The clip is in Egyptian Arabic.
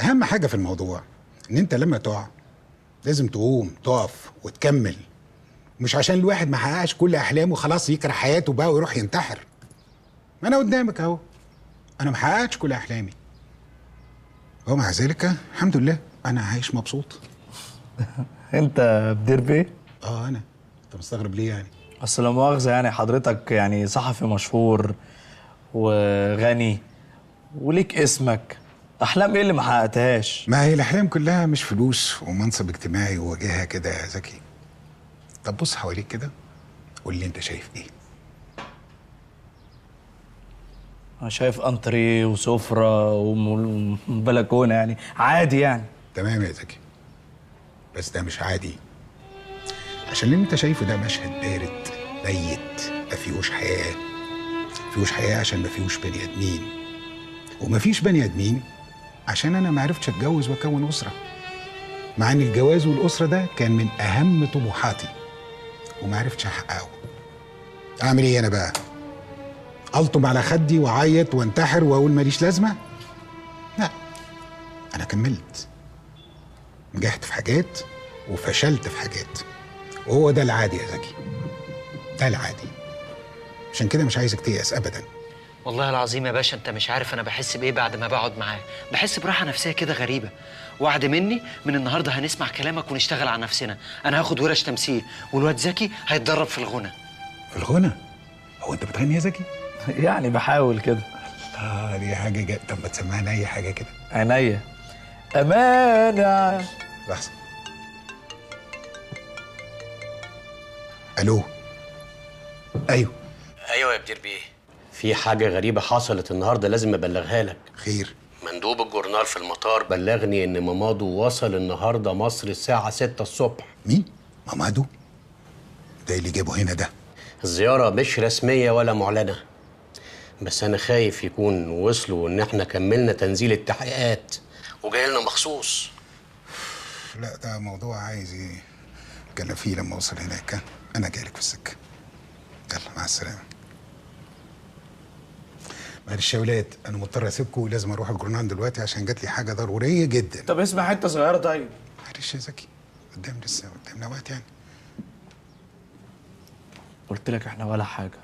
اهم حاجة في الموضوع ان انت لما تقع لازم تقوم تقف وتكمل، مش عشان الواحد ما حققش كل احلامه خلاص يكره حياته بقى ويروح ينتحر. ما انا قدامك اهو، انا ما حققتش كل احلامي، ومع ذلك الحمد لله انا عايش مبسوط. انت بدير بيه؟ اه انا. انت مستغرب ليه يعني؟ اصل لا مؤاخذة يعني حضرتك يعني صحفي مشهور وغني وليك اسمك، احلام ايه اللي ما حققتهاش؟ ما هي الاحلام كلها مش فلوس ومنصب اجتماعي ووجاهه كده يا زكي. طب بص حواليك كده قول لي انت شايف ايه؟ انا شايف انتريه وسفره وبلكونه، يعني عادي يعني. تمام يا زكي، بس ده مش عادي، عشان اللي انت شايفه ده مشهد بارد ميت، ما فيهوش حياة. ما فيهوش حياة عشان ما فيهوش بني ادمين، وما فيش بني ادمين عشان انا ما عرفتش اتجوز واكون اسره، مع ان الجواز والاسرة ده كان من اهم طموحاتي وما عرفتش احققه. اعمل ايه انا بقى؟ الطم على خدي واعيط وانتحر واقول ماليش لازمه؟ لا، انا كملت، نجحت في حاجات وفشلت في حاجات، وهو ده العادي يا زكي، ده العادي. عشان كده مش عايزك تيأس ابدا. والله العظيم يا باشا انت مش عارف انا بحس بايه بعد ما بقعد معاه، بحس براحة نفسية كده غريبة. وعد مني من النهارده هنسمع كلامك ونشتغل على نفسنا. انا هاخد ورش تمثيل، والواد زكي هيتدرب في الغنى. في الغنى؟ هو انت بتغني يا زكي؟ يعني بحاول كده. الله، دي حاجة جد. طب ما تسمعنا اي حاجة كده. عينيا. امانه. لحظة. الو. ايوه ايوه يا بدير بيه، في حاجة غريبة حصلت النهارده لازم ابلغها لك. خير؟ مندوب الجورنال في المطار بلغني ان مامادو وصل النهارده مصر الساعة 6 الصبح. مين؟ مامادو؟ ده اللي جابه هنا ده؟ الزيارة مش رسمية ولا معلنة، بس انا خايف يكون وصلوا ان احنا كملنا تنزيل التحقيقات وجاي لنا مخصوص. لا ده موضوع عايز ايه اتكلم فيه لما اوصل هناك. انا جايلك في السكة. يلا مع السلامة. معلش يا ولاد انا مضطر اسيبكم، ولازم اروح الجورنال دلوقتي عشان جات لي حاجة ضرورية جدا. طب اسمع حتة صغيرة. طيب معلش يا زكي، قدام لسه قدامنا وقت يعني. قلت لك احنا ولا حاجة.